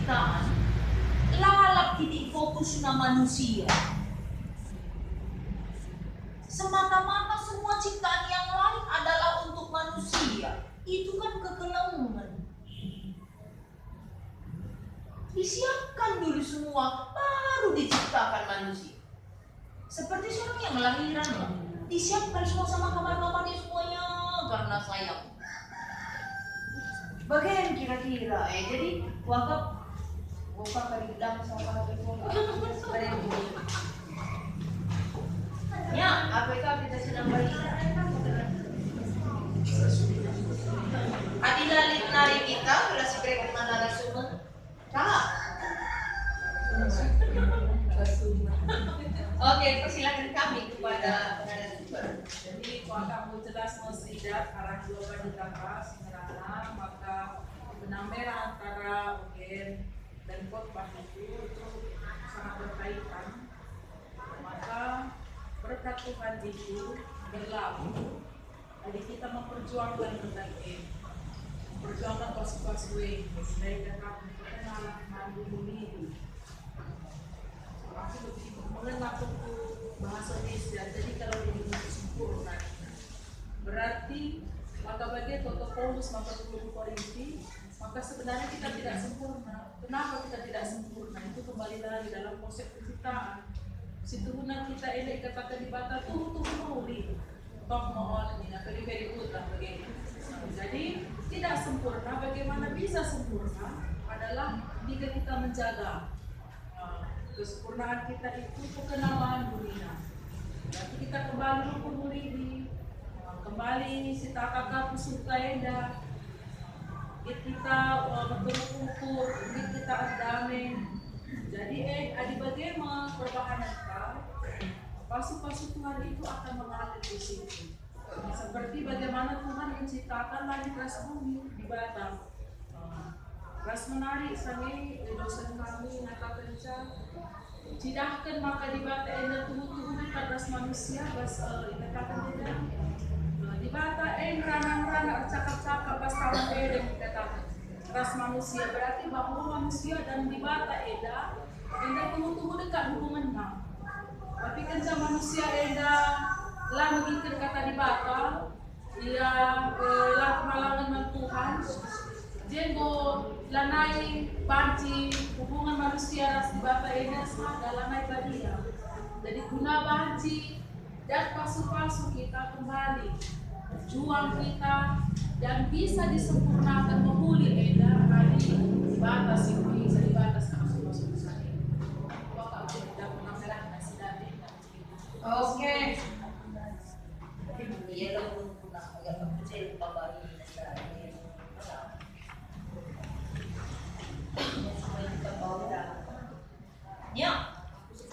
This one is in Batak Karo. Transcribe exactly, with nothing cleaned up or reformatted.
Kan, lalap kitik fokusna manusia. Semata-mata semua ciptaan yang lain adalah untuk manusia. Itu kan kekelengen. Disiapkan dulu semua, baru diciptakan manusia. Seperti seorang yang melahirkan, ya. Disiapkan semua sama kamar-kamarnya semuanya karena sayang. Bagian kira-kira, eh, jadi wakaf, wakaf kali bilang sama itu. Ya, apa itu kita senang baca? Adi la lit nari kita, gelas break mana narasumber? Salah. Oke, persilakan kami kepada narasumber. Jadi, kuakap jelas mesidat arah dua pada kata, sebenarnya, maka benang merah antara U G M dan khotbah itu, itu sangat berkaitan. Maka berkat Tuhan itu berlaku. Jadi kita memperjuangkan tentang ini, memperjuangkan pas-pas we, sehingga kami perkenalan mandu muli. Aku lebih mengenal buku bahasa Indonesia. Jadi kalau ini sempurna, berarti maka bagi Toto Paulus maka dulu Korinti, maka sebenarnya kita tidak sempurna. Kenapa kita tidak sempurna? Itu kembali lagi dalam konsep penciptaan. Situhuna kita enda ikataken Dibata tuhu-tuhu mehuli. Toh me ot nina, peri-peri kutah bage. Jadi, tidak sempurna, bagaimana bisa sempurna? Adalah ketika kita menjaga, eh, kesempurnaan kita itu perkenalan dunia. Berarti kita kembali rukun muli, eh, kembali sitata ka pusuh ka enda. Nggit kita, eh, meteruk ukur, nggit kita erdame. Jadi, eh, adi bage me perbahanenta, pasu-pasu Tuhan itu akan mengalir di situ. Seperti bagaimana Tuhan menciptakan langit ras bumi, Dibata. Eh, ras menarik sange, eh, dosen kami ngatakenca, cidahken maka Dibata enda tuhu-tuhu dekat ras manusia, bas, eh, ikataken enda. Eh, Dibata e ngerana-ngerana ercakap-cakap bas Taman Eden ikataken ras manusia, berarti bahwa manusia dan Dibata enda, enda tuhu-tuhu dekat hubungenna. Tapi kenca manusia enda la megiken kata Dibata, ia, eh, la ermalangen man Tuhan, jenggo lanai banci hubungen manusia ras Dibata enda sada lanai badia. Jadi guna banci dat pasu-pasu kita kembali, berjuang kita, dan bisa disempurnakan mehuli enda adi Dibata si bisa Dibata si pasu-pasu kita. Oke.